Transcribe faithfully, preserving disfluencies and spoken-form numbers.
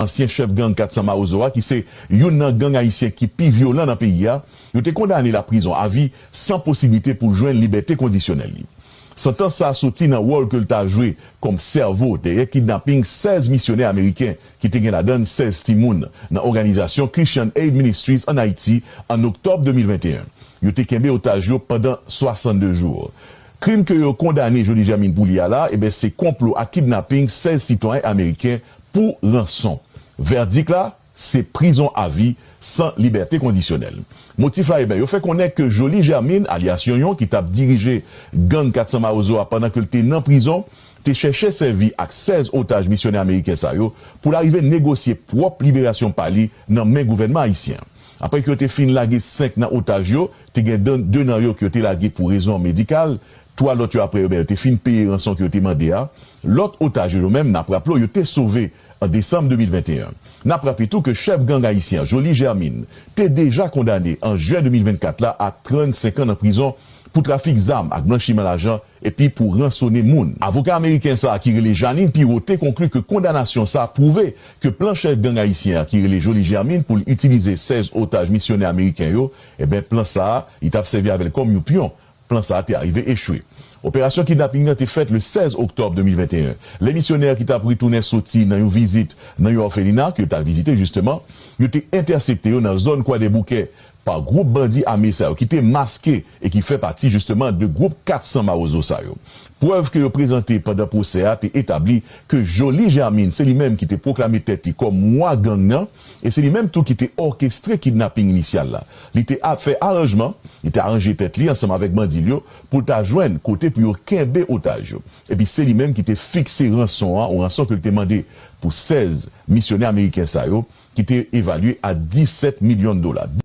ansyen chèf gang kat san Mawozo a, ki se youn nan gang ayisyen ki pi vyolan nan peyi a, yo te kondane l a prizon avi san posiblite pou l jwenn libète kondisyonèl li. Santans sa a soti nan wòl ke l ta jwe kòm sèvo dèyè kidnaping sèz misyonè ameriken ki te gen ladan l sèz timoun nan òganizasyon Christian Aid Ministries ann Ayiti an oktòb de mil venteyen. Yo te kenbe otaj yo pandan swasannde jou. Krim ke yo kondane Joly Germine pou li a la, eben, se konplo ak kidnaping sèz sitwayen ameriken pou ranson. Vèdik la, se prizon avi san libète kondisyonèl. Motif la, eben, yo fè konnen ke Joly Germine, alyas Yonyon, ki t ap dirije gang kat san Mawozo a pandan ke l te nan prizon, te chèche sèvi ak sèz otaj misyonè ameriken sa yo pou l arive negosye pwòp liberasyon pa li nan men gouvènman ayisyen an. Apre ke yo te fin lage senk nan otaj yo, te gen de, de nan yo ke yo te lage pou rezon medikal, twa lòt yo apre yo, ben, yo te fin peye ranson ke yo te mande a. Lòt otaj yo, yo menm, n ap raple w, yo te sove an desanm de mil venteyen. N ap raple tou ke chèf gang ayisyen an, Joly Germine, te deja kondane an jen de mil vennkat la a trannsenk an nan prizon pou trafik zam ak blanchiman lajan epi pou ransone moun. Avoka ameriken sa a ki rele Jeanine Pirro te konkli ke kondanasyon sa a pwouve ke plan chèf gang ayisyen an ki rele Joly Germine pou l itilize sèz otaj misyonè ameriken yo, eben, plan sa a, li t ap sèvi avè l kòm yon pyon. Plan sa a te arive echwe. Operasyon kidnaping nan te fèt le sèz oktòb de mil venteyen. Lè misyonè ki t ap retounen soti nan yon vizit nan yon òfelina ke yo t al vizite jisteman, yo te entèsepte yo nan zòn Kwadèboukè pa gwoup bandi ame sa yo ki te maske e ki fè pati jisteman de gwoup kat san Mawozo sa yo. Prèv ke yo prezante pandan pwosè a te etabli ke Joly Germine se li menm ki te pwoklame tèt li kòm wa gang nan e se li menm tou ki te òkestre kidnaping inisyal la. Li te ap fè aranjman, li te aranje tèt li ansanm avèk bandi l yo pou l ta jwenn kote pou yo kenbe otaj yo. Epi se li menm ki te fikse ranson an, yon ranson ke l te mande pou sèz misyonè ameriken sa yo, ki te evalye a disèt milyon dola.